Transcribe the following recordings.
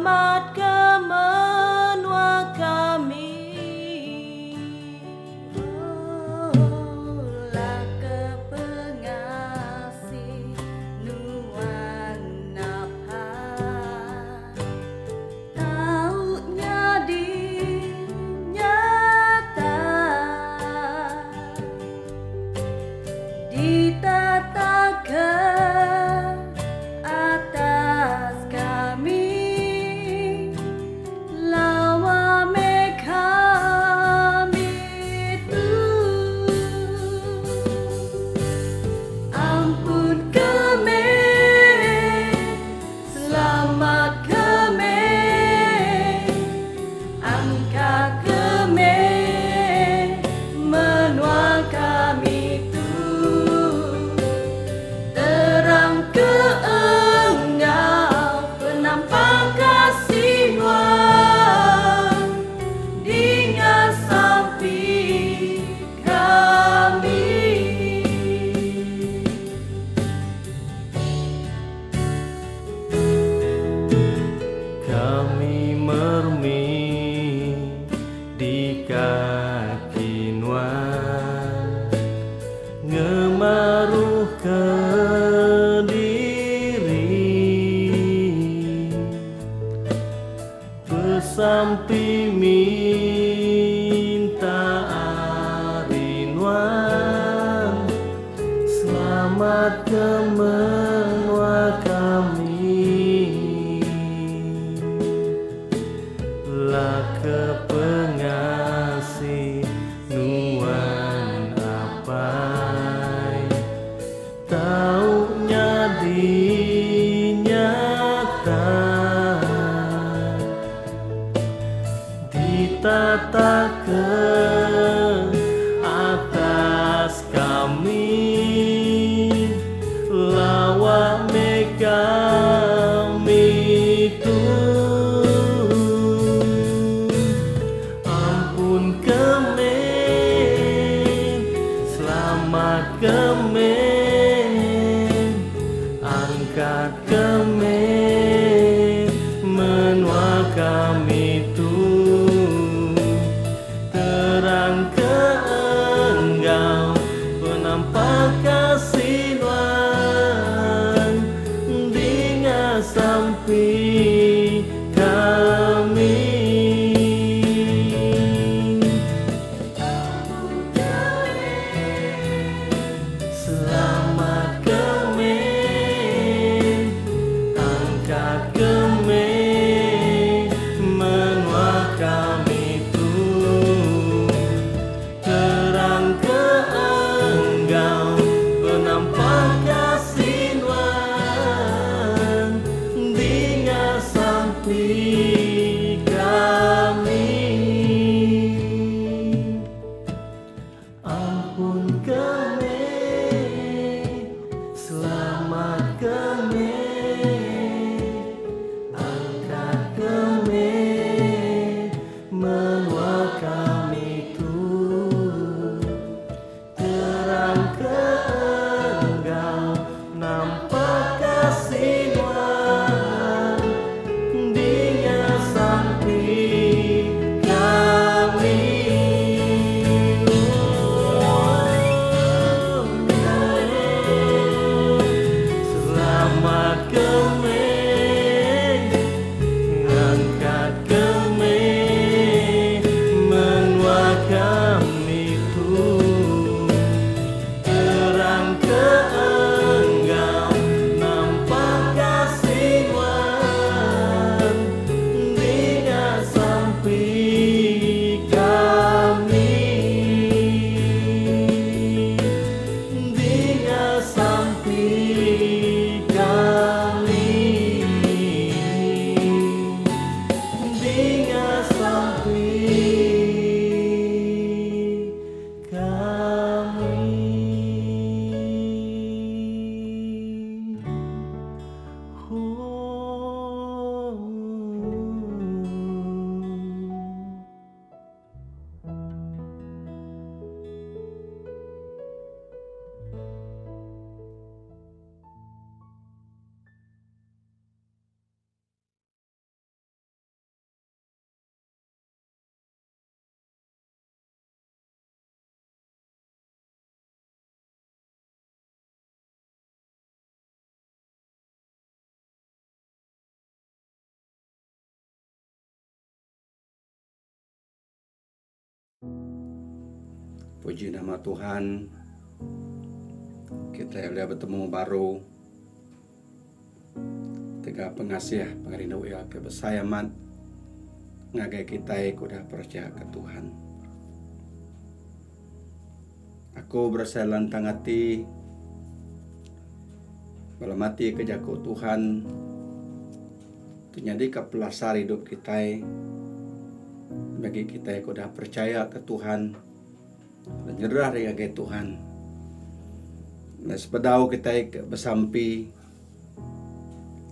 Selamat ke menua kami. Ulah ke pengasih nuan napa tau nyadi nyata Ditetapka atas kami Lawa meh kami tu Ampun ke meh Selamat ke meh Angkat ke meh menua kami tu Terang ke enggau penampak kasih nuan Dinga sampi kami. Kami mermi di kaki nuan Ngemaruh ke diri Besampi minta ari nuan Selamat ke menua kami La ke pengasih nuan apai Tau nyadi nyata Ditata ke atas kami Lawa meh kami tu Ampun keme Selamat keme Angkat keme Menua kami tu Terang ke enggau Penampak kasih nuan Dinga sampi kami. Selamat keme Angkat keme Menua kami tu Terang ke enggau Penampak kasih nuan Dinga sampi kami Ampun kami Selamat kami. Puji nama Tuhan kitai ulih betemu baru tega pengasih pengerindu iya ke besai amat ngagai kitai ke udah percaya ke Tuhan. Aku berasai lantang ati bala mati ke jaku Tuhan ti nyadika pelasar idup kitai bagi kitai ke udah percaya ke Tuhan lalu nyerah diri ngagai Tuhan. Sebedau kitai ke besampi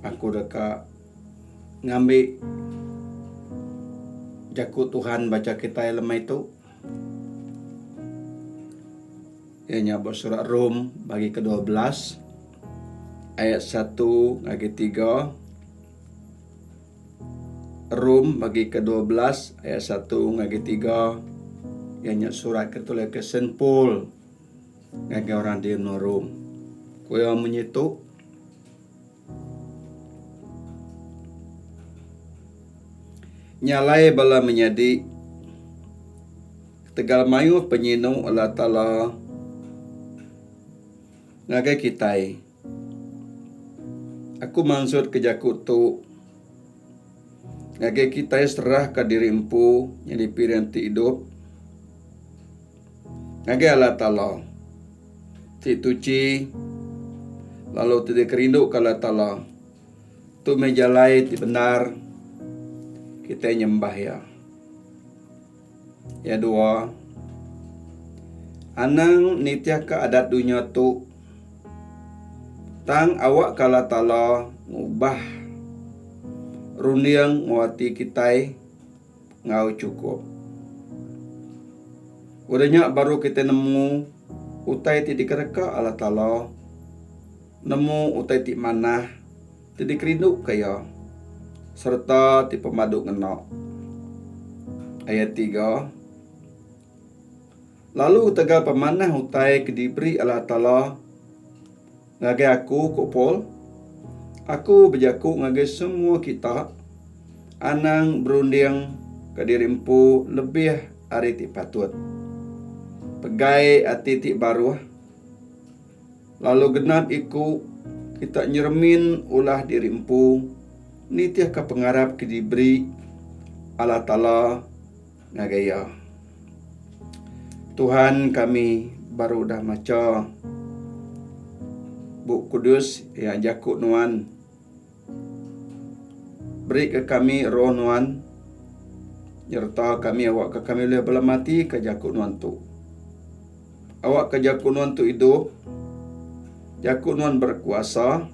aku deka ngambi jaku Tuhan bacha kitai lemai tu. Iya nya ba surat Rom bagi ke-12 ayat 1 ngagai 3. Rom bagi ke-12 ayat 1 ngagai 3 iya nya surat ke tulis ke Saint Paul ngagai orang di menua Rom. Ku iya munyi tu, Nya alai bala menyadi, ketegal mayuh penyinu Allah Taala ngagai kitai, aku mansutka jaku tu ngagai kitai serahka diri empu nyadi piring ti idup ngagai Allah Taala ti tuchi lalu ti dikerinduka Allah Taala. Tu meh jalai ti bendar kitai nyembah Iya. Iya dua, anang nitihka adat dunya tu, tang awakka Allah Taala ngubah runding enggau ati kitai enggau chukup. Udah nya baru kitai nemu utai ti dikereka Allah Taala. Nemu utai ti manah ti dikerinduka Iya sereta ti pemadu ngena. Ayat 3, Lalu ketegal pemanah utai ke diberi Allah Taala ngagai aku, ku Paul, aku bejaku ngagai semua kita, anang berunding ke diri empu lebih ari ti patut. Pegai ati ti baruh. Lalu genap iku kita nyeremin ulah diri empu nitihka pengarap ke diberi Allah Taala ngagai iya. Tuhan kami baru udah macha Bup Kudus iya jaku nuan. Berika kami roh nuan nyereta kami awakka kami ulih belematika jaku nuan tu. Awakka jaku nuan tu idup, jaku nuan berkuasa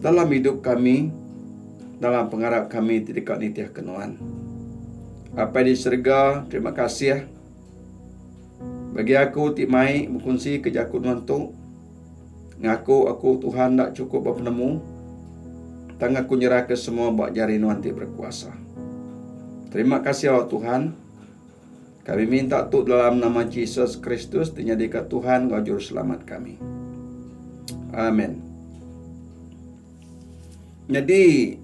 dalam idup kami, dalam pengarap kami ti deka nitihka nuan. Apai di serega, terima kasih bagi aku ti mai bekunsika jaku nuan tu. Ngaku aku Tuhan enda chukup ba penemu, tang aku nyerahka semua ba jari nuan ti berkuasa. Terima kasih, O Tuhan. Kami minta tu dalam nama Jesus Kristus ti nyadika Tuhan enggau Juruselamat kami. Amen. Nyadi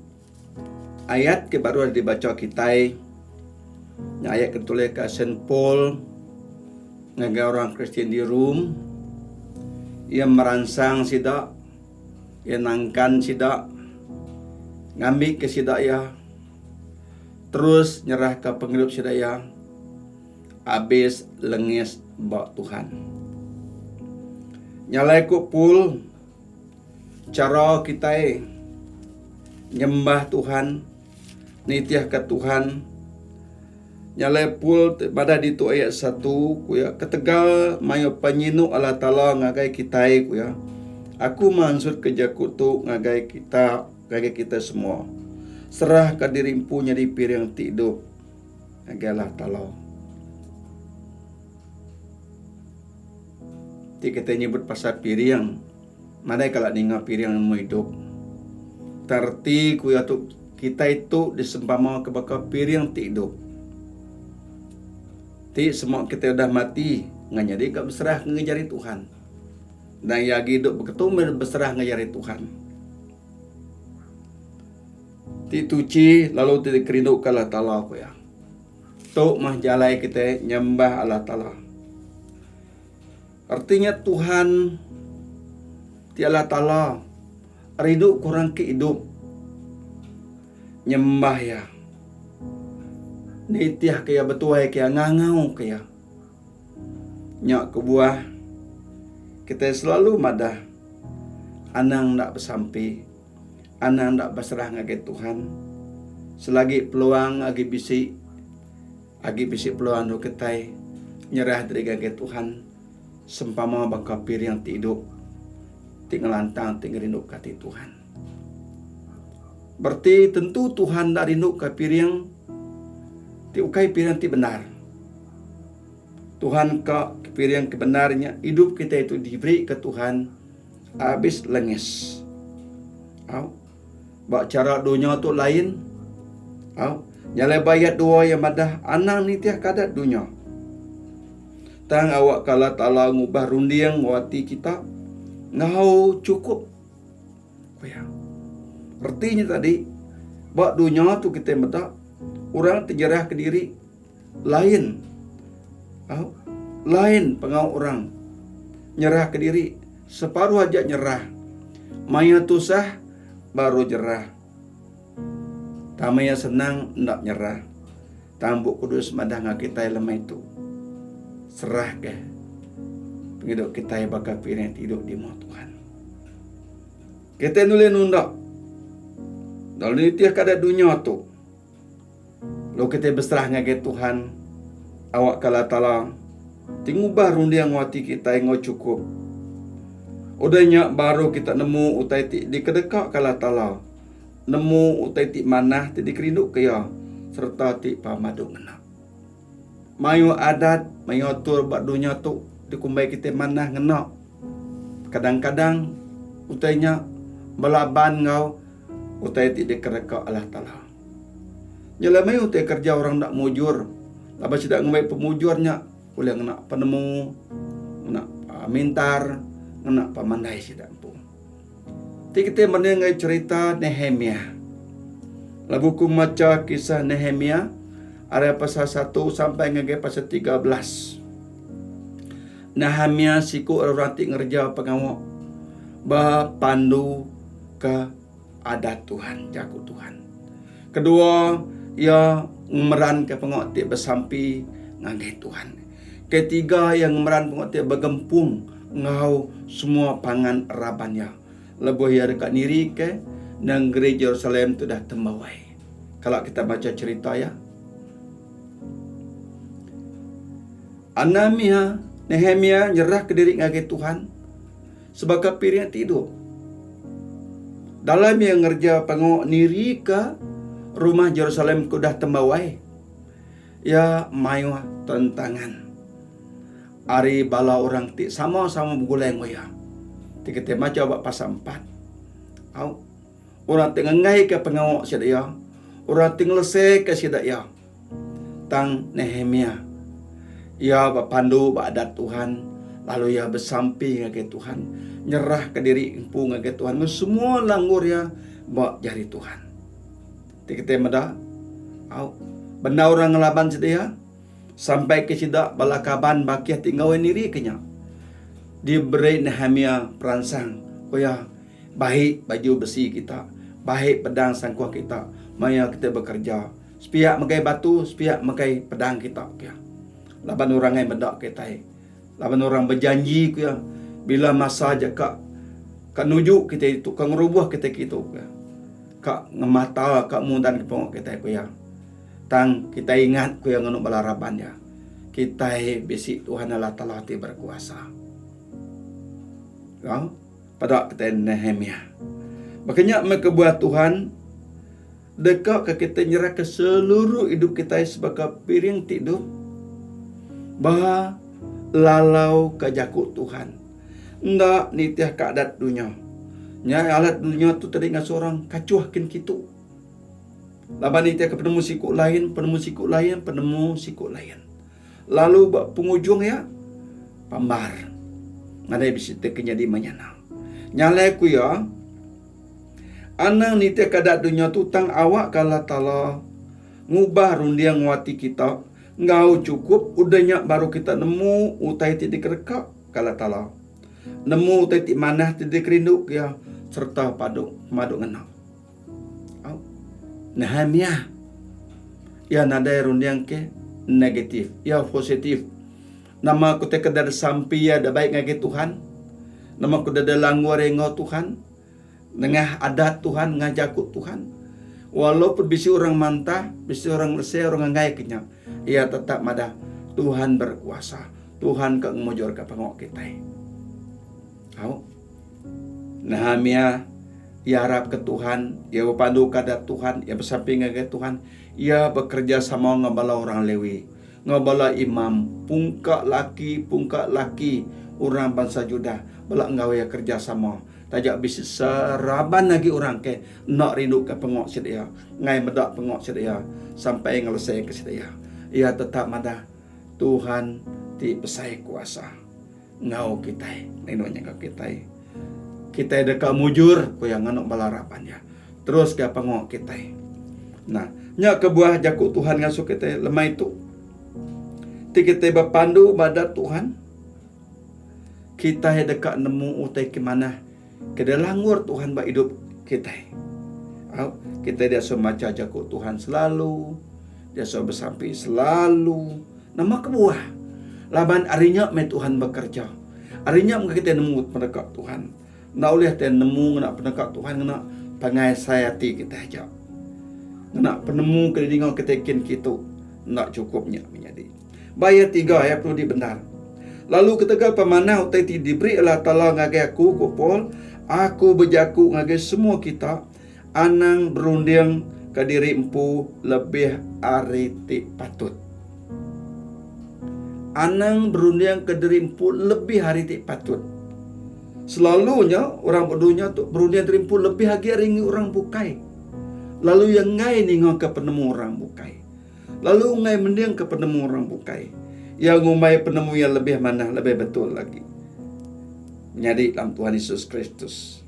ayat ke baru dibaca kitai nya ayat ke ditulis ka Saint Paul ngagai orang Kristian di Rome. Iya meransang sida, iya nangkan sida ngambika sida iya Terus nyerahka pengidup sida iya abis lengis ba Tuhan. Nya alai ku Paul, chara kitai nyembah Tuhan, nitihka Tuhan, nya alai Paul ti madah ditu ayat satu ku iya, ketegal mayuh penyinu Allah Taala ngagai kitai ku iya, aku mansutka jaku tu ngagai kita. Ngagai kita semua. Serahka diri empu nyadi piring ti idup ngagai Allah Taala. Ti kitai nyebut pasal piring, nadai kala ninga piring nemu idup. Tang reti ku iya tu kitai tu disempamaka baka piring ti idup. Ti sema kitai udah mati ngan nyadi ka beserah ngagai jari Tuhan. Endang iya agi idup beketu meh beserah ngagai jari Tuhan. Ti tuchi lalu ti dikerinduka Allah Taala ku iya. Tu meh jalai kitai nyembah Allah Taala. Reti nya Tuhan ti Allah Taala rindu ke orang ke idup nyembah Iya, nitihka Iya, betuaika Iya, ngangauka Iya. Nya kebuah kitai selalu madah anang enda besampi, anang enda beserah ngagai Tuhan selagi peluang agi bisi. Agi bisi peluang endur kitai nyerah diri ngagai Tuhan sempama baka piring ti idup, ti ngelantang, ti ngerinduka ati Tuhan. Bereti tentu Tuhan enda rinduka piring ti ukai piring ti bendar. Tuhan ka piring ke bendar nya idup kitai tu diberi ke Tuhan abis lengis. Au. Ba chara dunya tu lain. Au, nya alai ba ayat dua iya madah anang nitihka adat dunya. Tang awakka Allah Taala ngubah runding enggau ati kita enggau chukup. Ku iya. Reti nya tadi, ba dunya tu kitai meda orang ti nyerahka diri lain. Au, lain pengawa orang nyerahka diri separuh aja nyerah. Maya tusah baru nyerah. Tang maya senang enda nyerah. Tang Bup Kudus madah enggau kitai lemai tu, serahka pengidup kitai baka piring ti idup di mua Tuhan. Kitai enda ulih nunda lalu nitihka adat dunya tu. Lalu kitai beserah ngagai Tuhan awakka Allah Taala ti ngubah runding enggau ati kitai enggau chukup. Udah nya baru kita nemu utai ti dikedekaka Allah Taala, nemu utai ti manah ti dikerinduka Iya sereta ti pemadu ngena. Mayuh adat, mayuh atur ba dunya tu dikumbai kitai manah ngena. Kadang-kadang utai nya belaban enggau utai ti dikereka Allah Taala. Nya alai mayuh utai kereja orang enda mujur laban sida ngumbai pemujur nya ulih ngena penemu, ngena mintar, ngena pemandai sida empu. Ti kitai mending ngagai cherita Nehemiah. Lebuh ku macha kisah Nehemiah ari pasal satu sampai ngagai pasal 13. Nehemiah siku orang ti ngereja pengawa bepanduka adat Tuhan, jaku Tuhan. Kedua, iya ngemeranka pengawa ti besampi ngagai Tuhan. Ketiga, iya ngemeran pengawa ti begempung enggau semua pangan raban iya lebuh iya deka nirika nengeri Jerusalem ti udah tembawai. Kala kita macha cherita iya. Anamia, Nehemia nyerahka diri ngagai Tuhan. Sebaka piring ti idup. Dalam iya ngereja pengawa nirika rumah Jerusalem ke udah tembawai, iya mayuh tentangan ari bala orang ti sama-sama begulai enggau iya. Ti kitai macha ba pasal empat. Au. Orang ti ngenggaika pengawa sida iya, orang ti ngeleseka sida iya. Tang Nehemiah, iya bepandu ba adat Tuhan, lalu iya besampi ngagai Tuhan, nyerahka diri empu ngagai Tuhan enggau semua langgur iya ba jari Tuhan. Ti kitai meda, au, bendar orang ngelaban sida iya, sampai ke sida bala kaban bakih ti enggau iya nirika nya. Diberi Nehemiah peransang, ku iya, Baik baju besi kita, baik pedang sangkuh kita maya kita bekereja. Sepiak megai batu, sepiak megai pedang kita, ku iya. Laban orang ai meda kitai. Laban orang bejanji, ku iya, bila masa aja ka ka nuju kitai ditu, ka ngerubuh kitai kitu, ku iya. Ka ngemata, ka mudan ke pengawa kitai, ku iya. Tang kitai ingat, ku iya nganu bala raban iya, kitai bisi Tuhan Allah Taala ti berkuasa. Au, peda kitai Nehemiah. Baka nya meh kebuah Tuhan Deka ke kitai nyerahka seluruh idup kitai sebaka piring ti idup ba lalau ka jaku Tuhan. Enda nitihka adat dunya. Nya alat dunya tu tadi ngasuh orang kachuh kin kitu. Laban nitihka penemu siku lain, penemu siku lain, penemu siku lain. Lalu ba pengujung iya pambar. Nadai bisi ti ke nyadi menyana. Nya alai ku iya, Anang nitihka adat dunya tu tang awakka Allah Taala ngubah runding enggau ati kita enggau chukup udah nya baru kita nemu utai ti dikereka. ke Allah Taala. Nemu utai ti manah ti dikerindu ke Iya sereta padu pemadu ngena. Au. Nehemiah iya nadai runding ke negatif, iya positif. Nama ku ti ke dada sampi iya da baik ngagai Tuhan? Nama ku dada langgur iya enggau Tuhan? Nengah adat Tuhan, nengah jaku Tuhan. Walaupun bisi orang mantah, bisi orang ngelese, orang enggai ke nya, iya tetap madah Tuhan berkuasa. Tuhan ka ngemujurka pengawa kitai. Au. Nehemia iya arapka Tuhan, iya bepanduka adat Tuhan, iya besampi ngagai Tuhan, iya bekereja sama enggau bala orang Lewi, enggau bala imam, pungka laki pungka laki orang bansa Judah bala enggau iya kereja sama. Taja bisi seraban agi orang ke enda rinduka pengawa sida iya, enggai meda pengawa sida iya sampai ngeleseka sida iya. Iya tetap madah, Tuhan ti besai kuasa enggau kitai, rindu nyaga kitai. Kitai deka mujur, ku iya nganu bala raban iya. Teruska pengawa kitai. Nah, nya kebuah jaku Tuhan ngasuh kitai lemai tu. Ti kitai bepandu ba adat Tuhan, Kitai deka nemu utai ke manah ke dilanggur Tuhan ba idup kitai. Au, kitai diasuh macha jaku Tuhan selalu, diasuh besampi selalu. Nama kebuah? Laban ari nya meh Tuhan bekereja. Ari nya mega kitai nemu peneka Tuhan. Enda ulih kitai nemu ngena peneka Tuhan ngena pengasai ati kitai aja. Ngena penemu ke didinga kitai kin kitu enda chukup nya menyadi. Ba iya tiga iya perlu dibendar. Lalu ketegal pemanah utai ti diberi Allah Taala ngagai aku, ku Paul, aku bejaku ngagai semua kita, anang berunding ka diri empu lebih ari ti patut. Anang berunding ka diri empu lebih ari ti patut. Selalu nya orang ba dunya tu berunding diri empu lebih agi ari ngi orang bukai. Lalu iya enggai ninga ka penemu orang bukai. Lalu enggai mendingka penemu orang bukai. Iya ngumbai penemu iya lebih manah lebih betul agi. Menyadi dalam Tuhan Yesus Kristus.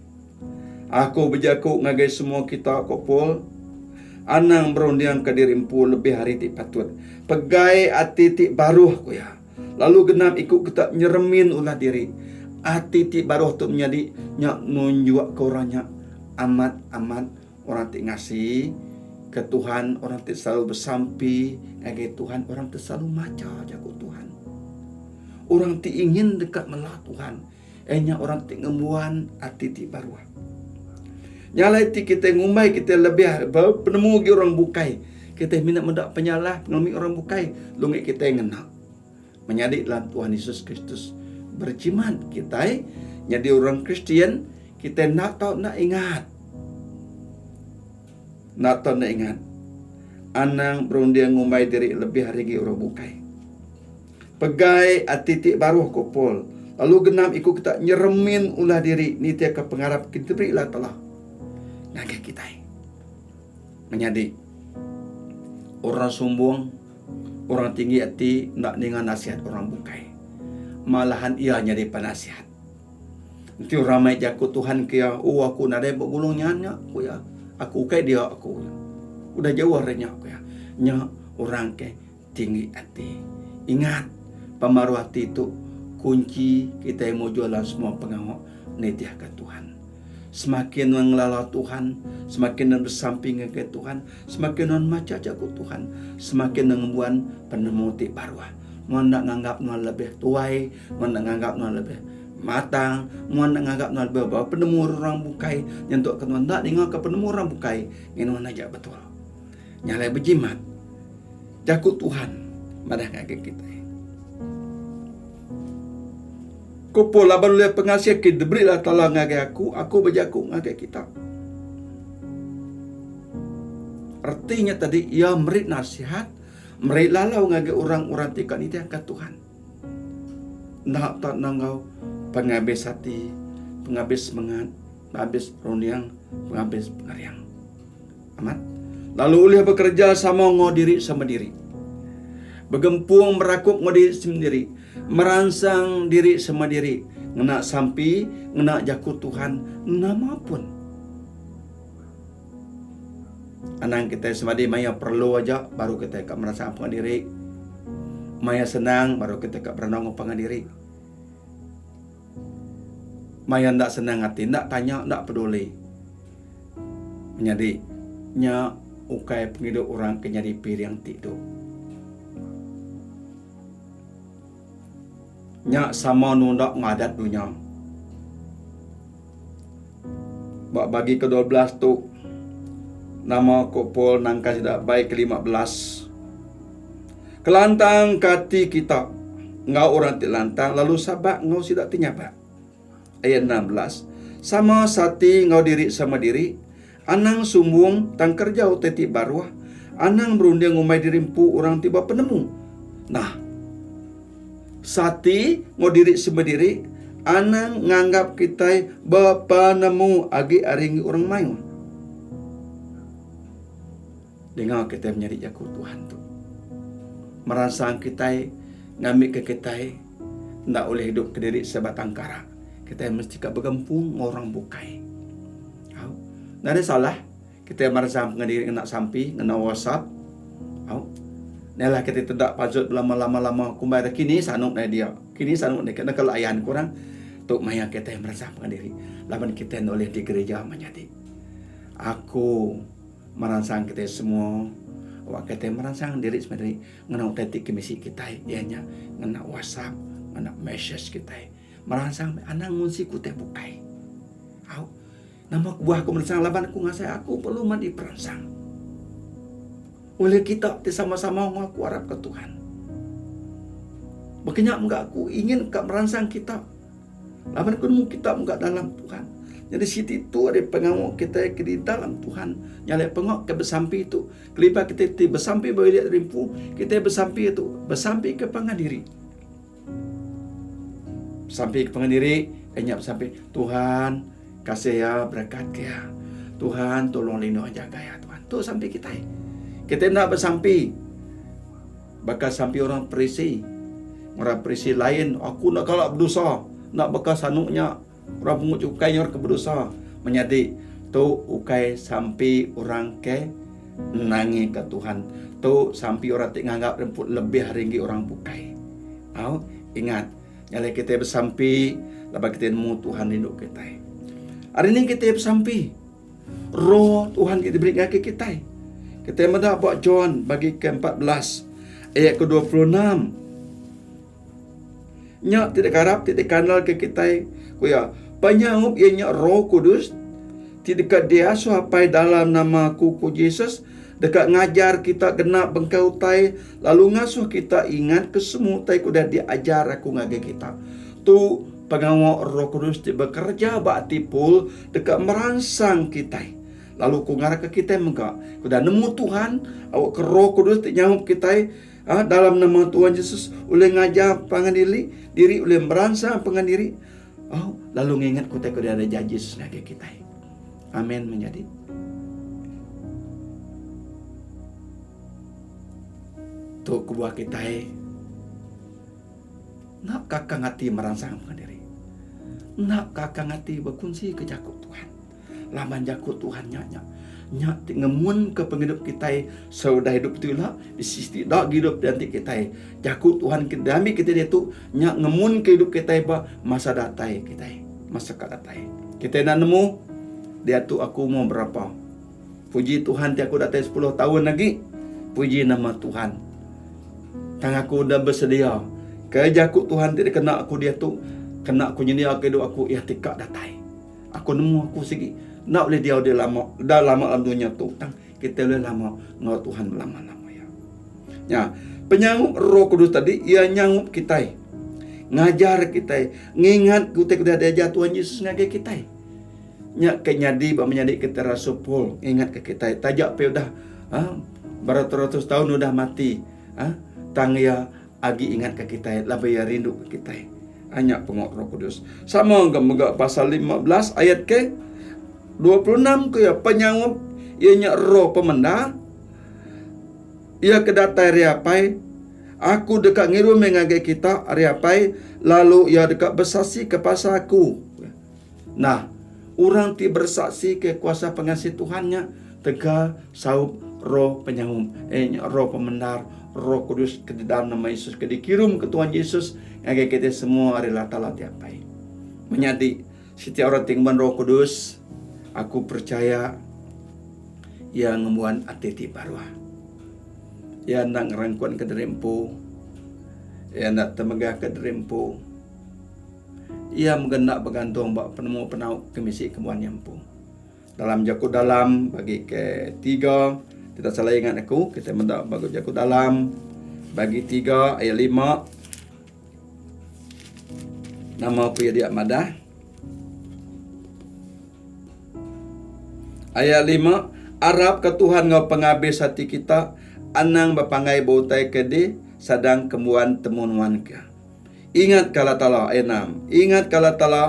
Aku bejaku ngagai semua kita, ku Paul, anang berundingka diri empu lebih ari ti patut. Pegai ati ti baruh, ku iya. Lalu genap iku kita nyeremin ulah diri. Ati ti baruh tu menyadi nya nunjukka orang nya amat-amat Orang ti ngasi ke Tuhan, orang ti selalu besampi ngagai Tuhan, orang ti selalu macha jaku Tuhan. Orang ti ingin deka mela Tuhan, iya nya orang ti ngembuan ati ti baruh. Nya alai ti kitai ngumbai kitai lebih penemu agi orang bukai, kitai mina meda penyalah pengelemi orang bukai, lungi kitai ngena. Menyadi dalam Tuhan Yesus Kristus berjimat kitai nyadi orang Kristian kitai enda tau enda ingat. Enda tau enda ingat. Anang berunding ngumbai diri lebih ari agi orang bukai. Pegai ati ti baruh ku Paul, lalu genap iku kita nyeremin ulah diri nitihka pengarap ke diberi Allah Taala ngagai kitai. Menyadi orang sumbung Orang tinggi ati enda ninga nasihat orang bukai. Malahan iya nyadi penasihat. Enti orang mai jaku Tuhan ke iya, Oh aku nadai ba gulung nyan nya, ku iya. Aku ukai dia aku. Udah jauh ari nya, ku iya. Nya orang ke tinggi ati. Ingat, pemaruh ati tu kunchi kitai mujur dalam semua pengawa nitihka Tuhan. Semakin nuan ngelala Tuhan, semakin nuan besampi ngagai Tuhan, semakin nuan macha jaku Tuhan, semakin nuan ngembuan penemu ti baruh. Nuan enda nganggap nuan lebih tuai, nuan enda nganggap nuan lebih matang, nuan enda nganggap nuan lebih ba penemu orang bukai nyentukka nuan enda ningaka penemu orang bukai ngin nuan aja betul. Nya alai bejimat jaku Tuhan madah ngagai kitai. Ku Paul, Laban ulih pengasih ke diberi Allah Taala ngagai aku, aku bejaku ngagai kita. Reti nya tadi, iya meri nasihat, meri lalau ngagai orang-orang ti ka nitihka Tuhan. Enda tau nenggau pengabis ati, pengabis semengat, pengabis runding, pengabis pengering. Amat. Lalu ulih bekereja sama enggau diri sama diri. Begempung berakup enggau diri sendiri. Meransang diri sama diri. Ngena sampi, ngena jaku Tuhan, nama pun. Anang kitai semadi maya perlu aja baru kitai ka meransang pangan diri. Maya senang baru kitai ka berandau enggau pangan diri. Maya enda senang ati enda tanya enda peduli. Menyadi nya ukai pengidup orang ke nyadi piring ti idup. Nya sama nunda ngadat dunya. Ba bagi ke 12 tu nama ko Paul nangkan sida bai ke 15. Kelantang ka ati kita enggau orang ti lantang lalu sabak enggau sida ti nyabak. Ayat 16, Sama sati enggau diri sama diri, anang sumbung tang kereja utai ti baruh, anang berunding ngumbai diri empu orang ti bepenemu. Nah, sati enggau diri sama diri, anang nganggap kitai bepenemu agi ari enggi orang mayuh. Dinga kitai menyadi jaku Tuhan tu. Meransang kitai ngambika kitai enda ulih idup kediri sebatang kara. Kitai mesti ka begempung enggau orang bukai. Au. Nadai salah kitai meransang pengan diri ngena sampi, ngena WhatsApp. Au. Nya lah kitai teda pansut belama-lama-lama kumbai da kini sanu dai dia. Kini sanu dai kena kelayan ku orang. Tu maya kitai meransang pengan diri laban kitai enda ulih di gereja menyadi. Aku Meransang kitai semua awak kitai meransang diri sendiri ngena utai ti kemisi kitai iya nya ngena whatsapp ngena message kitai meransang anang ngunsi ku utai bukai. Au nama kebuah aku meransang laban aku ngasai aku perlu meh diperansang oleh kita ti sama-sama enggau aku arap ke Tuhan. Baka nya mega aku ingin ka meransang kita. Laban aku nemu kita mega dalam Tuhan. Nyadi siti tu ari pengawa kitai ke di dalam Tuhan. Nya alai pengawa ke besampi tu, kelimpah kitai ti besampi ba bilik diri empu, kitai besampi tu besampi ke pangan diri. Besampi ke pangan diri, iya nya besampi, Tuhan kasih iya berekat ke iya. Tuhan tolong lindung jaga iya Tuhan. Tu sampi kitai. Kitai enda besampi Baka sampi orang Parisi. Orang Parisi lain, aku enda kala bedosa. Enda baka sanu nya, orang pungut cukai nya orang ke bedosa. Menyadi, tu ukai sampi orang ke nangika Tuhan. Tu sampi orang ti nganggap remput lebih ari enggi orang bukai. Au, ingat, nya alai kitai besampi laban kitai nemu Tuhan rindu kitai. Ari ni kitai besampi? Roh Tuhan ti diberi ngagai kitai. Kitai meda ba John bagi ke 14 ayat ke 26. Nya ti dikarap ti dikandal ke kitai ku iya. Penyaup iya nya Roh Kudus ti deka diasuh Apai dalam nama aku ku Jesus deka ngajar kita genap bengkah utai lalu ngasuh kita ingat ke semua utai ke udah diajar aku ngagai kita. Tu pengawa Roh Kudus ti bekereja ba ati Paul deka meransang kitai. Lalu ku ngarapka kitai mega ke udah nemu Tuhan, awakka Roh Kudus ti nyaup kitai dalam nama Tuhan Jesus ulih ngajar pangan diri, diri ulih meransang pangan diri lalu ngingatka utai ke udah diajar Jesus ngagai kitai. Amin menyadi. Tu kebuah kitai Enda kakang ati meransang pangan diri. Enda kakang ati bekunsika jaku Tuhan. Laban jaku Tuhan nya nya nya ti ngemunka pengidup kitai seudah idup tu ila bisi ti enda gidup dianti kitai. Jaku Tuhan ke diambi kitai diatu nya ngemunka idup kitai ba masa datai kitai, masa ka datai. Kitai enda nemu diatu aku umur berapa. Puji Tuhan ti aku datai sepuluh taun agi. Puji nama Tuhan. Tang aku udah besedia ke jaku Tuhan ti dikena aku diatu, kena aku nyendiaka idup aku iya ti ka datai. Aku nemu aku sigi enda ulih diau di lama, enda lama dalam dunya tu tang kitai ulih lama enggau Tuhan belama-lama iya. Nya, penyaup Roh Kudus tadi iya nyaup kitai, ngajar kitai, ngingat utai ke udah diajar Tuhan Jesus ngagai kitai. Nya ke nyadi ba menyadi kitai Rasul Paul ngingatka kitai taja pia udah ha, beratus-ratus taun udah mati ha, tang iya agi ingatka kitai laban iya rinduka kitai. Ha, nya pengawa Roh Kudus. Sama ga mega pasal 15 ayat ke 26 ku iya penyaup iya nya Roh pemendar iya ke datai ari Apai aku deka ngirum iya ngagai kita ari Apai lalu iya deka besaksi ke pasal aku. Nah, orang ti bersaksi ke kuasa pengasih Tuhan nya tegal saup Roh Penyaup, iya nya Roh Pemendar, Roh Kudus ke di dalam nama Yesus ke dikirum ke Tuhan Yesus ngagai kitai semua ari Allah Taala ti Apai. Menyadi, Siti orang ti ngembuan Roh Kudus, aku percaya iya ngembuan ati ti baruh. Iya enda ngerangkunka diri empu. Iya enda temegahka diri empu. Iya mega enda begantung ba penemu penau ke bisi kembuan iya empu. Dalam jaku dalam bagi ke tiga, tidak salah ingat aku, kita meda ba jaku dalam bagi tiga ayat lima. Nama ku iya dia madah? Ayat lima, Arapka Tuhan enggau pengabis ati kita, anang bepanggai ba utai ke di sadang kembuan temu nuan ke. Ingatka Allah Taala, ayat enam, Ingatka Allah Taala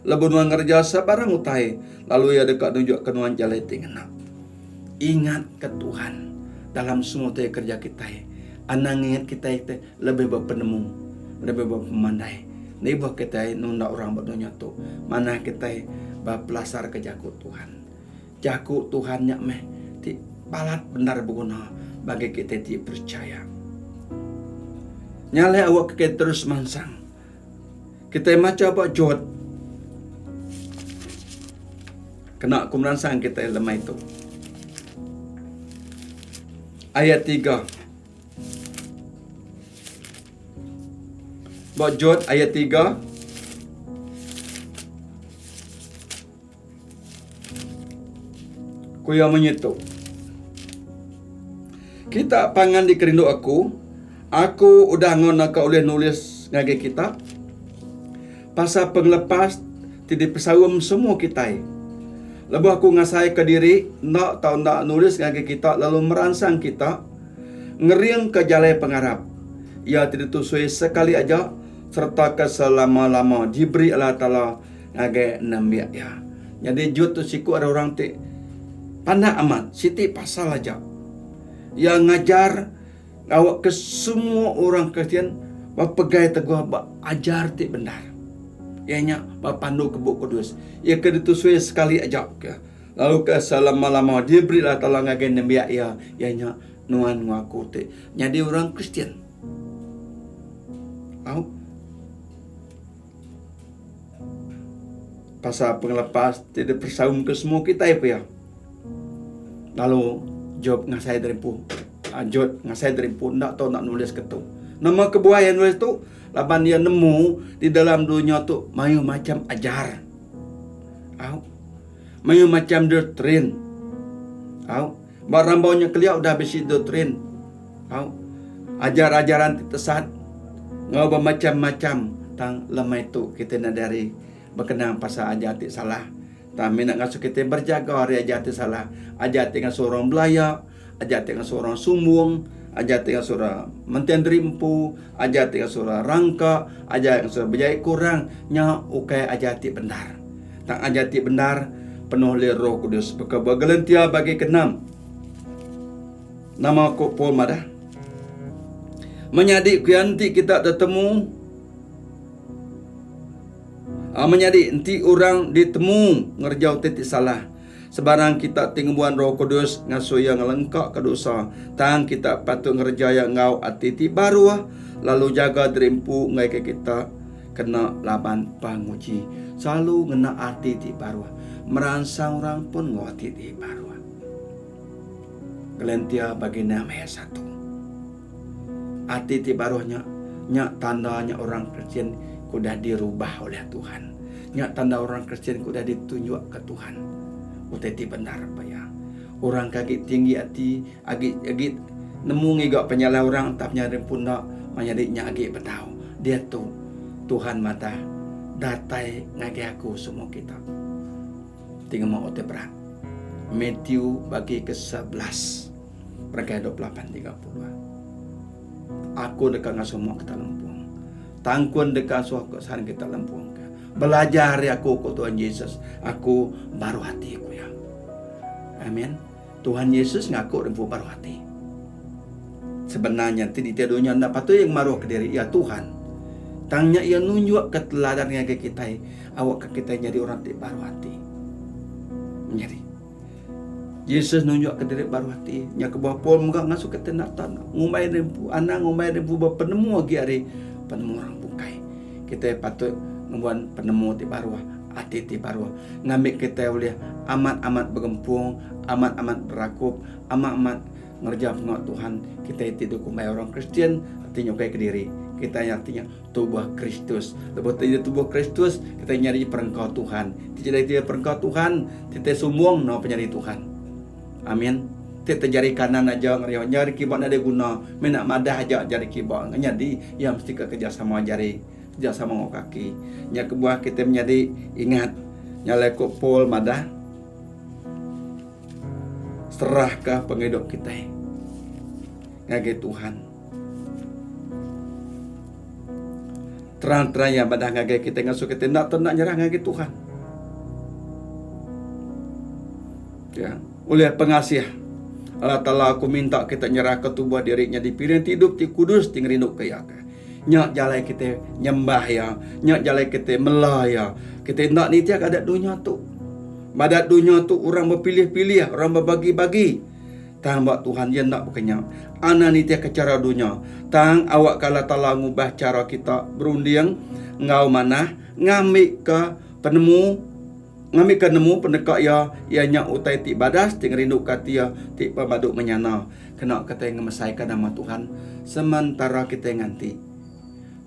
lebuh nuan ngereja sebarang utai, lalu Iya deka nunjukka nuan jalai ti ngena. Ingatka Tuhan dalam semua utai kereja kitai. Anang ngingat kitai ti lebih bepenemu, lebih bepemandai. Nibuh kitai nunda orang ba dunya tu, manah kitai bepelasarka jaku Tuhan. Jaku Tuhan nya meh ti balat bendar beguna bagi kitai ti perechaya. Nya alai awakka kitai terus mansang. Kitai macha ba Jot kena ku meransang kitai lemai tu. Ayat tiga. Ba Jot ayat tiga. Ku iya munyi tu, Kita pangan dikerindu aku, aku udah enggau naka ulih nulis ngagai kita pasal pengelepas ti dipesaum semua kitai. Lebuh aku ngasaika diri enda tau enda nulis ngagai kita lalu meransang kita ngeringka jalai pengarap iya ti ditusui sekali aja sereta ke selama-lama diberi Allah Taala ngagai nembiak iya. Nyadi Jude tu siku ari orang ti pandak amat siti pasal aja. Iya ngajar ngawakka semua orang Kristian bepegai teguh ba ajar ti bendar. Iya nya ba pandu ke Bup Kudus. Iya ke ditusui sekali aja ke lalu ke selama-lama diberi Allah Taala ngagai nembiak iya, iya nya nuan enggau aku ti nyadi orang Kristian. Au. Pasal pengelepas ti dipersaumka semua kitai pia. Lalu Job ngasai diri empu. Jod ngasai diri empu enda tau enda nulis ke tu. Nama kebuah iya nulis tu? Laban iya nemu di dalam dunya tu mayuh macham ajar. Au. Mayuh macham doktrin. Au. Ba rambau nya kelia udah bisi doktrin. Au. Ajar-ajaran ti tesat enggau bemacham-macham tang lemai tu kitai nadai ari bekenang pasal ajar ti salah. Tang mina ngasuh kitai berjaga ari ajar ti salah. Ajar ti ngasuh orang belaya, ajar ti ngasuh orang sumbung, ajar ti ngasuh orang mentin diri empu, ajar ti ngasuh orang rangka, ajar ti ngasuh orang bejai ke orang nya ukai ajar ti bendar. Tang ajar ti bendar penuh ulih Roh Kudus baka ba Galantia bagi keenam. Nama ku Paul madah? Menyadi ku iya enti kita tetemu A menyadi enti orang ditemu ngereja utai ti salah, sebarang kita ti ngembuan Roh Kudus ngasuh iya ngelengkaka dosa, tang kita patut ngereja iya enggau ati ti baruh lalu jaga diri empu enggaika kita kena laban penguji. Selalu ngena ati ti baruh. Meransang orang pun enggau ati ti baruh. Galantia bagi enam ayat satu. Ati ti baruh nya, nya tanda nya orang Kristian ke udah dirubah oleh Tuhan. Nya tanda orang Kristian ke udah ditunjukka Tuhan utai ti bendar ba iya. Orang ke agi tinggi ati, agi agi nemu ngiga penyalah orang tang penyadi empu enda, menyadi nya agi betau. Diatu, Tuhan madah, Datai ngagai aku semua kita. Ti ngema utai berat. Matthew bagi ke 11 berengkah 28 30. Aku deka ngasuh mua kita lempung. Tangkun deka asuh aku saran kita lempung ke. Belajar ari aku ku Tuhan Jesus. Aku baruh ati ku iya. Amin. Tuhan Yesus ngaku empu baruh ati. Sebenarnya ti ditia dunya enda patut iya ngemaruh ke diri iya Tuhan. Tang nya iya nunjuk ke teladan ngagai kitai awakka kitai nyadi orang ti baruh ati. Menyadi. Jesus nunjuk ke diri baruh ati. Nya kebuah Paul mega ngasuh kitai enda tan ngumbai diri empu anang ngumbai diri empu bepenemu agi ari penemu orang bukai. Kitai patut ngembuan penemu ti baruh. Ati ti baruh ngambi kitai ulih amat-amat begempung, amat-amat berakup, amat-amat ngereja pengawa Tuhan kitai ti dikumbai orang Kristian ti nyukai kediri. Kitai nya arti nya tubuh Kristus. Lebuh ti nyadi tubuh Kristus, kitai nyadi perengka Tuhan. Ti nyadi perengka Tuhan, kitai sumbung enggau penyadi Tuhan. Amin. Ti te jari kanan aja ngereja, jari kiba nadai guna, mina madah aja jari kiba nyadi iya mesti ka kerjasama jari. Kerjasama enggau kaki. Nya kebuah kitai menyadi ingat nya alai ku Paul madah serahka pengidup kitai ngagai Tuhan. Terang-terang iya madah ngagai kitai ngasuh kitai enda tau enda nyerah ngagai Tuhan. Ya, ulih pengasih Allah Taala aku minta kita nyerahka tubuh diri nyadi piring ti idup ti kudus ti ngerinduka Iya. Nya jalai kitai nyembah Iya. Nya jalai kitai mela Iya. Kitai enda nitihka adat dunya tu. Ba adat dunya tu orang bepilih-pilih, orang bebagi-bagi. Tang ba Tuhan iya enda baka nya. Anang nitihka chara dunya. Tang awakka Allah Taala ngubah chara kita berunding enggau manah ngambika penemu ngambika nemu peneka Iya, iya nya utai ti badas ti ngerinduka ati Iya ti pemadu menyana. Kena kitai ngemesaika nama Tuhan sementara kitai nganti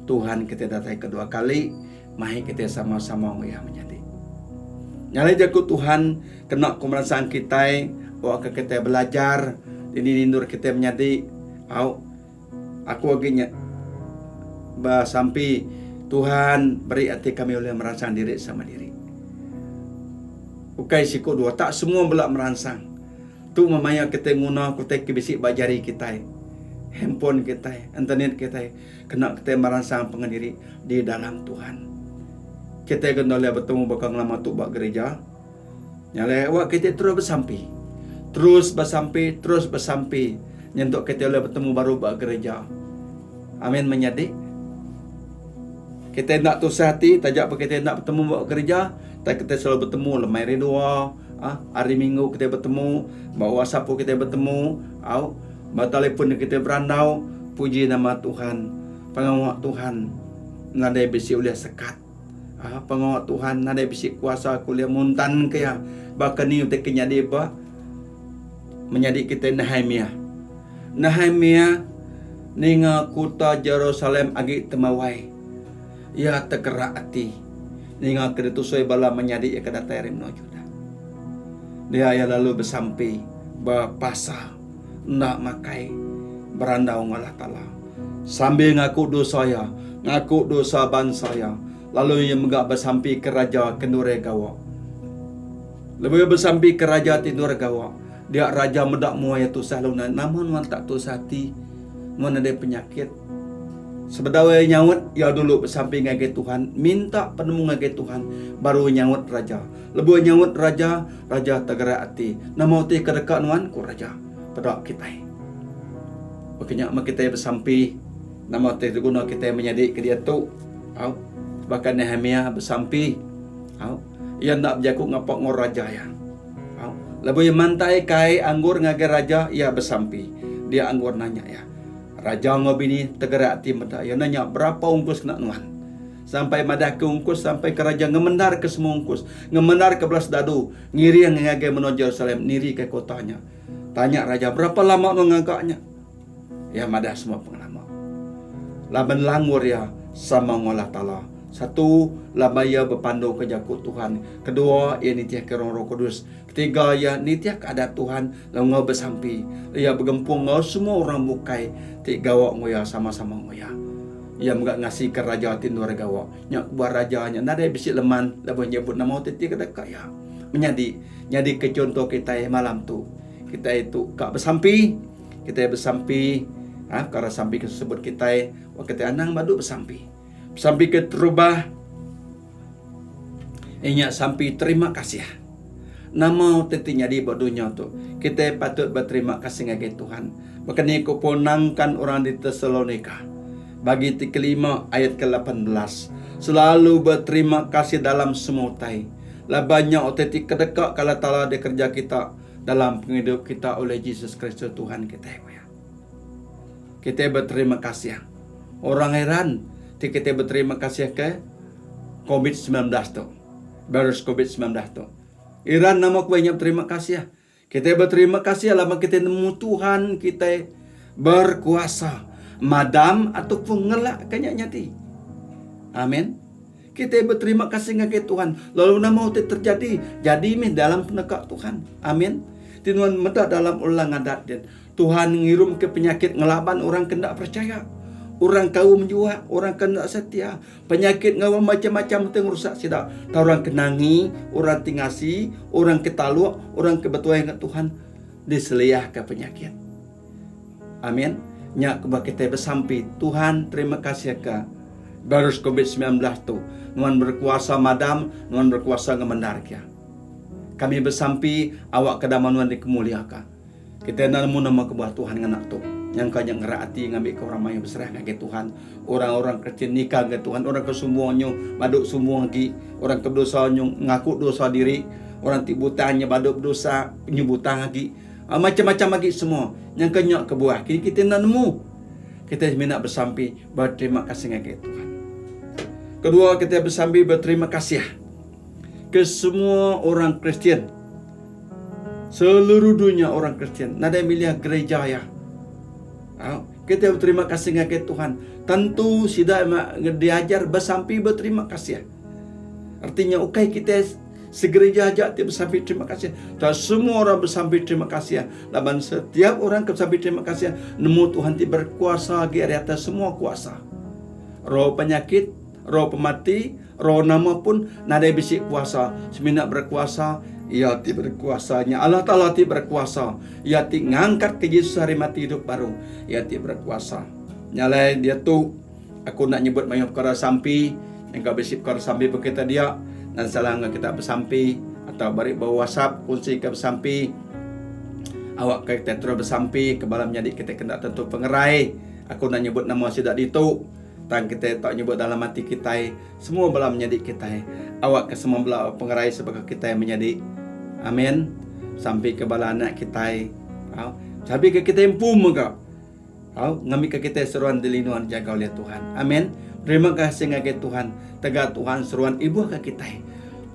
Tuhan kitai datai kedua kali mai kitai sama-sama enggau Iya menyadi. Nya alai jaku Tuhan kena ku meransang kitai awakka kitai belajar dini endur kitai menyadi au aku agi nya besampi Tuhan beri ati kami ulih meransang diri sama diri. Ukai siku dua tak semua bela meransang. Tu meh maya kitai nguna utai ke bisi ba jari kitai, handphone kitai, internet kitai kena kitai meransang pengan diri di dalam Tuhan. Kitai ke enda ulih betemu baka ngelama tu ba gerija. Nya alai awak kitai terus besampi. Terus besampi, terus besampi nyentuk kitai ulih betemu baru ba gerija. Amin menyadi. Kitai enda tusah ati taja pun kitai enda betemu ba gerija, tang kitai selalu betemu lemai hari dua, uhh hari minggu kitai betemu, ba whatsapp pun kitai betemu, au ba telefon kitai berandau, puji nama Tuhan. Pengawa Tuhan nadai bisi ulih sekat. uhh Pengawa Tuhan nadai bisi kuasa ke ulih muntan ke iya. Baka ni utai ke nyadi ba menyadi kitai Nehemiah. Nehemiah ninga kuta Jerusalem agi temawai. Iya tekerak ati ninga ke ditusui bala menyadi iya ke datai ari menua Judah. Dia iya lalu besampi bepasa enda makai berandau enggau Allah Taala sambil ngaku dosa iya, ngaku dosa bansa iya, lalu iya mega besampi ke raja ke endur iya gawa. Lebuh iya besampi ke raja ti endur gawa, dia raja meda mua iya tusah lalu nanya, Nama nuan tak tusah ati? Nuan nadai penyakit? Sebedau iya nyaut, iya dulu besampi ngagai Tuhan, minta penemu ngagai Tuhan, baru nyaut raja. Lebuh iya nyaut raja, raja tegerak ati. Nama utai ke deka nuan? ku raja. Peda kitai. Baka nya meh kitai besampi, nama utai diguna kitai menyadi ke diatu. Au. Baka Nehemiah besampi. Au. Iya enda bejaku ngapa enggau raja iya. Au. Lebuh iya mantai kai anggur ngagai raja, iya besampi. Dia anggur nanya iya. Raja enggau bini tegerak ati meda iya nanya, Berapa ungkus kena nuan? Sampai madahka ungkus sampai ke raja ngemendarka semua ungkus, ngemendarka bala sedadu ngiring ngagai menua Jerusalem nirika kota nya. Tanya raja, Berapa lama nuan ngaga nya? Iya madah semua pengelama. Laban langur iya sama enggau Allah Taala. Satu, laban iya bepanduka jaku Tuhan. Kedua, iya nitihka roh Roh Kudus. Ketiga, iya nitihka adat Tuhan lalu enggau besampi. Iya begempung enggau semua orang bukai ti gawa enggau iya sama-sama enggau iya. Iya mega ngasika raja ti endur gawa. Nya kebuah raja nya nadai bisi leman lebuh nyebut nama utai ti kedeka iya. Menyadi, nyadika chunto kitai malam tu. Kitai tu ka besampi. Kitai besampi, ha, pekara sampi ke sebut kitai, wak kitai anang badu besampi. Besampi ke terubah, iya nya sampi terima kasih. Nama utai ti nyadi ba dunya tu, kitai patut beterima kasih ngagai Tuhan. Baka ni ku Paul nangkan orang di Tesalonika, bagi ti kelima ayat ke 18, Selalu beterima kasih dalam semua utai, laban nya utai ti kedeka ke Allah Taala dikereja kita, dalam pengidup kita oleh Jesus Kristus Tuhan kitai ku iya. Kitai beterima kasih. Orang heran ti kitai beterima kasih ke Covid 19 tu. Virus covid 19 tu. Iran nama ku nya beterima kasih. Kitai beterima kasih laban kitai nemu Tuhan kitai berkuasa madam ataupun ngelakka nya nyadi. Amen. Kitai beterima kasih ngagai Tuhan lalu nama utai terjadi jadi meh dalam peneka Tuhan. Amen. Ti nuan meda dalam ulang adat din Tuhan ngirumka penyakit ngelaban orang ke enda percaya. Orang kaum jua, orang ke enda setia, Penyakit enggau bemacham-macham ti ngerusak sida. Tang orang ke nangi, orang ti ngasi, orang ke taluk, orang ke betuai enggau Tuhan diseliahka penyakit. Amin. Nya kebuah kitai besampi, Tuhan terima kasih ke virus covid 19 tu. Nuan berkuasa madam, nuan berkuasa ngemendarka. Kami besampi awakka dama nuan dikemuliaka. Kitai enda nemu nama kebuah Tuhan ngena tu. Nyangka nya ngerak ati ngambika orang mayuh beserah ngagai Tuhan. Orang-orang Kristian nikah ngagai Tuhan. Orang ke sumbung nyu badu sumbung agi. Orang ke bedosa nyu ngaku dosa diri. Orang ti butang nya badu bedosa nyu butang agi. Macam-macam agi semua. Nyangka nya kebuah. Kini kitai enda nemu. Kitai semina besampi beterima kasih ngagai Tuhan. Kedua kitai besampi beterima kasih ke semua orang Kristian. Seluruh dunya orang Kristian nadai milih gereja iya. Au, kita beterima kasih ngagai Tuhan. Tentu sida diajar besampi beterima kasih. Artinya ukai kita segereja aja ti besampi terima kasih. Tang semua orang besampi terima kasih. Laban setiap orang ke besampi terima kasih nemu Tuhan ti berkuasa agi ari atas semua kuasa. Roh penyakit, Roh pemati, roh nama pun nadai bisi kuasa, semina berkuasa Iya ti berkuasa nya Allah Taala ti berkuasa, Iya ti ngangkatka Jesus ari mati idup baru, Iya ti berkuasa. Nya alai diatu aku enda nyebut mayuh pekara sampi, nyangka bisi pekara sampi ba kita dia, nan salah enggau kita besampi atau beri ba WhatsApp kongsi ke besampi awakka kita terus besampi ke bala menyadi kita ke enda tentu pengerai. Aku enda nyebut nama sida ditu. Tang kitai tau nyebut dalam ati kitai, semua bala menyadi kitai. Awakka semua bala pengerai sebaka kitai menyadi. Amin. Sampika bala anak kitai. Au. Sampika kitai empu mega. Au, ngambika kitai seruan dilindung dijaga oleh Tuhan. Amin. Terima kasih ngagai Tuhan. Tegal Tuhan seruan ibuhka kitai.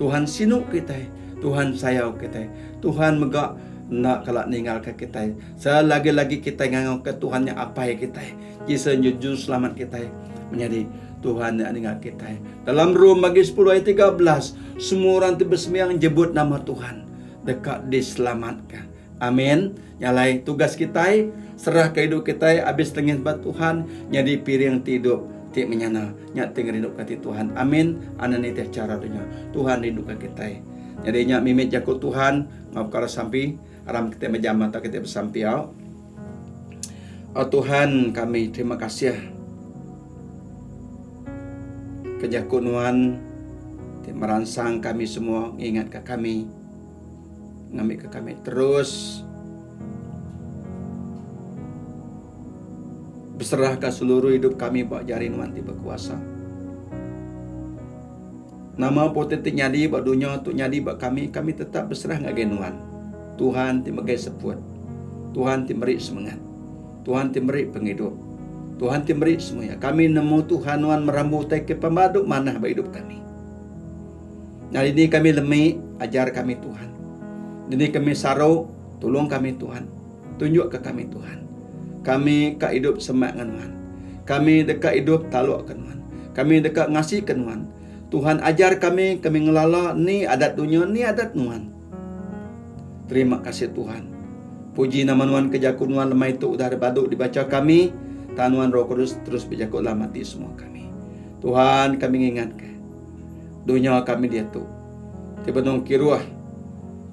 Tuhan sinu kitai. Tuhan sayau kitai. Tuhan mega enda kala ninggalka kitai. Selagi-lagi kitai ngangauka Tuhan nya Apai kitai. Jesus nya Juruselamat kitai menyadi Tuhan nya ninga kitai. Dalam Rom bagi 10 ayat 13, semua orang ti besembiang nyebut nama Tuhan deka diselamatka. Amin. Nya alai tugas kitai serahka idup kitai abis tengis ba Tuhan nyadi piring ti idup ti menyana nya ti ngerinduka ati Tuhan. Amin. Anang nitih chara dunya. Tuhan rinduka kitai. Nyadi nya mimit jaku Tuhan enggau pekara sampi aram kitai mejam mata kitai besampi au. Oh Tuhan kami terima kasih ke jaku nuan ti meransang kami semua ngingatka kami ngambika kami terus beserahka seluruh hidup kami ba jari nuan ti bekuasa. Nama pun ti nyadi ba dunya tu nyadi ba kami, kami tetap beserah ngagai nuan. Tuhan ti megai seput. Tuhan ti meri semengat. Tuhan ti meri pengidup. Tuhan ti meri semua iya. Kami nemu Tuhan nuan merambu utai ke pemadu manah ba idup kami. Nyadi ni kami lemi, ajar kami Tuhan. Dini kami saru, tulung kami Tuhan. Tunjukka kami Tuhan. Kami ka idup semak enggau nuan. Kami deka idup taluk ke nuan. Kami deka ngasika nuan. Tuhan ajar kami, kami ngelala ni adat dunya, ni adat nuan. Terima kasih Tuhan. Puji nama nuan ke jaku nuan lemai tu udah dibadu dibacha kami. Tang nuan Roh Kudus terus bejaku dalam ati semua kami. Tuhan kami ngingatka dunya kami diatu ti benung kiruh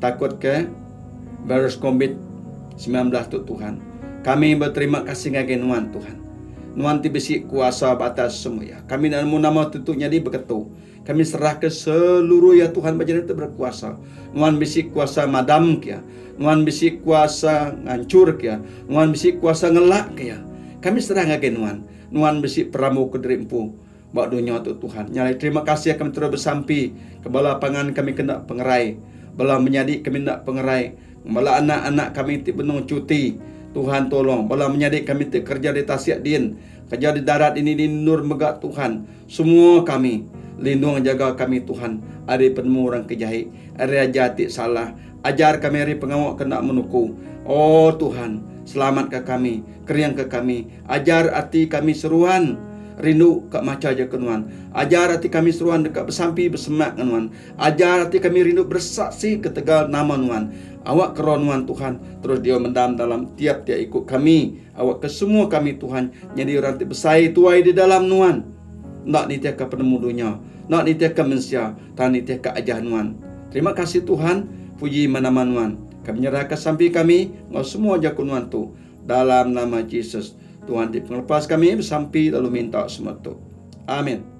takut ke virus covid 19 tu Tuhan. Kami beterima kasih ngagai nuan Tuhan. Nuan ti bisi kuasa ba atas semua iya. Kami enda nemu nama tentu nyadi beketu. Kami serahka seluruh iya Tuhan ba jari ti berkuasa. Nuan bisi kuasa madamka iya. Nuan bisi kuasa nganchurka iya. Nuan bisi kuasa ngelakka iya. Kami serah ngagai Nuan. Nuan bisi perambu ke diri empu ba dunya tu Tuhan. Nya alai terima kasih kami terus besampi ke bala pangan kami ke enda pengerai, bala menyadi kami enda pengerai, bala anak-anak kami ti benung cuti. Tuhan tolong bala menyadi kami ti kereja di tasik din, kereja di darat ini di endur mega Tuhan. Semua kami, lindung jaga kami Tuhan. ari penemu orang ke jai, ari ajar ti salah. Ajar kami ari pengawa ke enda menuku. O Tuhan, selamatka kami, keringka kami. Ajar ati kami seruan rindu ka macha jaku Nuan. Ajar ati kami seruan deka besampi besemak enggau Nuan. Ajar ati kami rindu beresaksi ketegal nama Nuan. Awakka Roh Nuan, Tuhan, terus diau mendam dalam tiap-tiap iku kami. Awakka semua kami, Tuhan, nyadi orang ti besai tuai di dalam Nuan. Enda nitihka penemu dunya, enda nitihka mensia, tang nitihka ajar Nuan. Terima kasih Tuhan, puji meh nama Nuan. Kami nyerahka sampi kami enggau semua jaku Nuan tu dalam nama Jesus, Tuhan ti pengelepas kami besampi lalu minta semua tu. Amin.